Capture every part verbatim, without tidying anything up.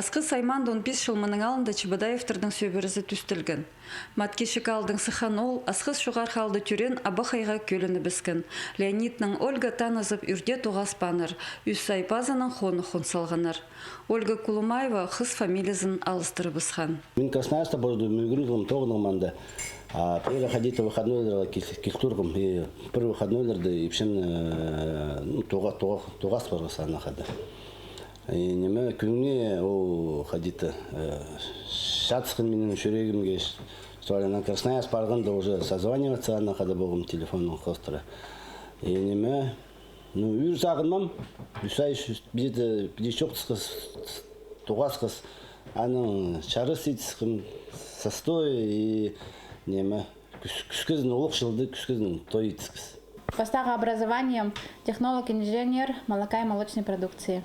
Асхыс аймаанда он пис чыл мының алнында Чебодаевтарның сӧбірезі тӱстелген. Мат Кічіг аалдаң сыххан оол Асхыс Чоғархы аалда тӧреен, Абахайға кӧлініп ӧскен. Леониднаң Ольга танызып, ӱр дее тоғаспааннар, ӱс ай пазынаң хонығ хун салғаннар. Ольга Кулумаева хыс фамилиязын алыстырыбысхан. Мин Красноярскта полдым, ӱгренген, тоғынғам анда. А пеер хайди-да выходнойларға кил-, кил турғам. И пір выходнойларда ипчен, э, ну, тоға-, тоға-, тоғас парғас ана хада. И ниме, кӱніне ол хайди-да, э, чатысхан минің чӱрегімге, что ли, на Красноярск парғанда уже созваниваться ана хада полғам телефоннаң хоостыра. И ниме, ну, ӱр сағынмаам. Ӱс ай, ӱс-, пиди, пиди чоохтасхас, тоғасхас, анаң чарыс итіскен, састой и ниме, кӱс-, кӱскезін, улуғ чылды кӱскезін той итіскес. Пастағы образованием технолог-инженер молока и молочной продукции.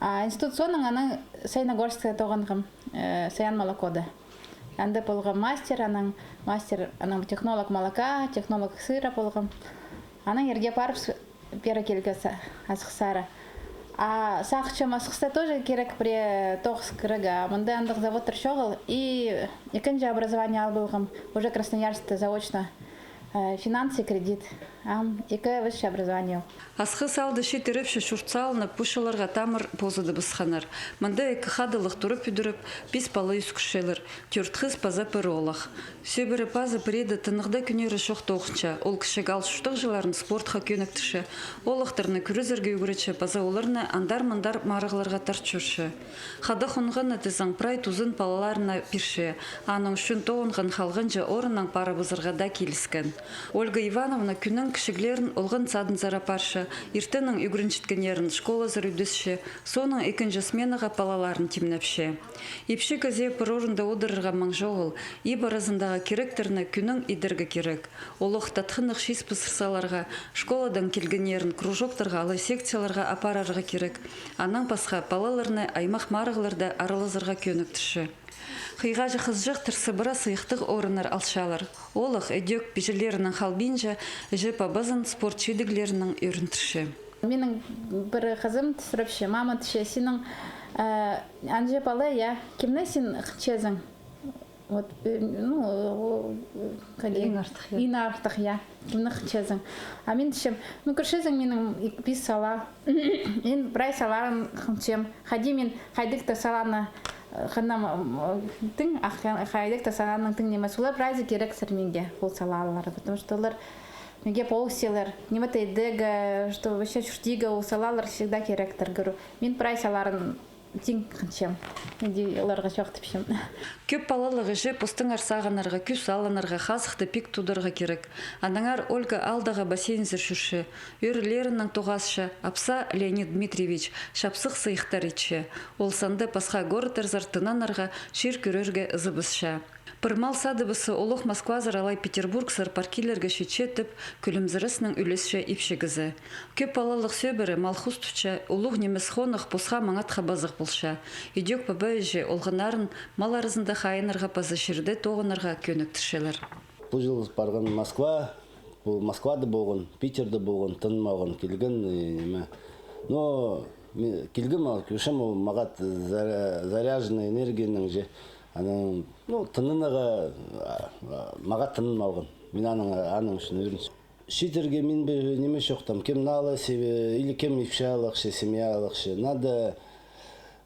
А институт соонаң анаң Саяногорскта тоғынғам, э, Саян молокода. Анда полғам мастер, анаң мастер, анаң технолог молока, технолог сыра полғам. Анаң ирге парып с-, пеер килгем Асхыссар. А сағынчам, Асхыста тоже кирек пірее тоғыс кирерге, а мында андағ заводтар чоғыл. И ікінҷі образование ал полғам, уже Красноярскта заочно, э, финансы, кредит. Ам ікі высшее образование. Асхыс аалда чиит ирепчі чурт салынып, пу чылларға тамыр позыдыбысханнар. Мында ікі хадылығ тура пӱдіріп, пис пала ӧскірчелер, тӧрт хыс паза пір оолах. Сӧбіре пазы пірее-де тынағда кӧнері чох тоғынча. Ол кічіг аал чуртағҷыларын спортха кӧніктірче, оолахтарны кӱрезерге ӱгретче паза оларны андар-мындар марығларға тарт чӧрче. Хада хонғаны тізең прай тузын палаларына пирче, аның ӱчӱн тоғынған халғанҷы орыннаң парыбызарға даа киліскен. Ольга Ивановна кӱннің кічіглерін олған садынзар апарча, иртеннең ӱгренчеткеннерін школазар ӱдесче, соонаң ікінҷі сменаға палаларын тимнепче. Ипчі кізее пір орында одырарға маң чоғыл, иб аразындағы киректерні кӱннең идерге кирек. Олох татхыннығ чиис пысырзаларға, школадаң килгеннерін кружоктарға алай секцияларға апарарға кирек. Анаң пасха, палаларны аймах марығларда аралазарға кӧніктірче. Хыйғаҷы хызыҷахтар сыбыра сыйыхтығ орыннар алчалар. Оолах ідӧк пиҷелерінең халбинча, іҷе-пабазын спорт чидіглерінең ӧріндірче. Минің пір хызым тӱсіріпче, мама, тіпче, синің, э, анҷа пала, я, кемні син хынчазың? Вот, э, ну, э, хайди, иң артых, я. Иң артых, я. Кемні хынчазың? А мин тіпчем, ну, кӧрчезің, минің ик-, пис сала. Мин прай саларын хынчам. Хайди мин хайдағ-да саланы, э, хынам, м, тың, ах, хайдағ-да саланың тың нимес. Олар прайзы киректер миңе, ол салалар, потому что олар миңе полысчалар. Ниме-де идерге, что вообще чуртирға, ол салалар всегда киректер, кӧру. Мин прай саларын тың хынчам. Иди оларға чоохтапчам. Кӧп палалығ іҷе постың арсағаннарға, кӱс алынарға, хазыхты пик тударға кирек. Аннаңар Ольга аалдағы бассейнзер чӧрче. Ӧрілерінең тоғасча, апсаа Леонид Дмитриевич чапсых сыйыхтар итче. Ол санда пасха городтарзар тынанарға, чир кӧрерге ызыбысча. Пір мал садыбысса, олох Москвазар алай Петербургзар пар килерге читче тіп, кӱлімзірезінең ӱлесче ипчі кізі. Кӧп палалығ сӧбіре мал хус тутча, улуғ нимес хонығ посха маңатха пазығ полча. Ідӧк паба-іҷе олғаннарын мал аразында хайынарға паза чирде тоғынарға кӧніктірчелер. Пу чыл парған Москва, пу Москвада полған, Питерде полған, тынмаған, килген, и, ниме. Но ме-, килгем, а, кӧрчем, ол мағат заря-, заряженный энергияның же. Анаң, ну, тынынарға, а, а, мағат тынын алған. Мин аның, аның ӱчӱн ӧрінчем. Чииттерге мин пір ниме чоохтаам. Кем наа ла себе-, или кем ипчі алахча, семья алахча. Надо,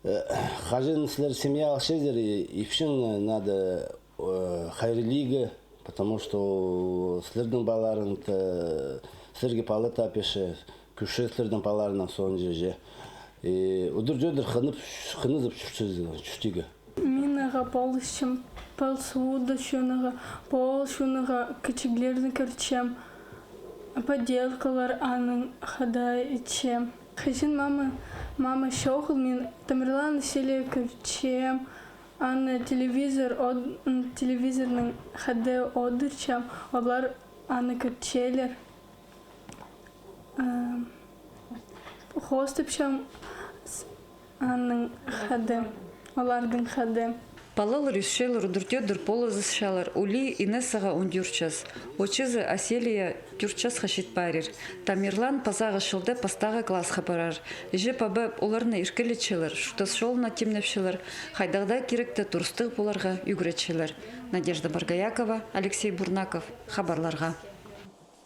э, хаҷан сірер семья алчазар, и, ипчің надо, э, хайраллирға, потому что сірернің палаларың, э, сірерге пала тапча, кӧрче сірернің палаларыңның соонҷа же. И удур-тӧдір хынып, хынызып чӧрчезер, чуртирға. Мин ағаа полысчам пал сууда чонарға, пал чонарға, кічіглерні кӧрчем, поделкалар анаң хада итчем. Хаҷан мама, мама чоғыл, мин Тамерлан селе кӧрчем, аны телевизор од-, м, телевизорның хада одырчам, олар аны кӧрчелер. Ам, хоостапчам с-, аның хада, олардың хада. Палалар ӧсчелер, удур-тӧдір полызысчалар, улии Инесса ундӱрт час. Очызы Аселия тӧрт часха чит парир. Тамерлан пазағы чылда пастағы классха парар. Іҷе-паба оларны иркелетчелер, чуртас чолына тимнепчелер, хайдағ даа киректе турыстығ поларға ӱгретчелер. Надежда Боргоякова, Алексей Бурнаков, хабарларға.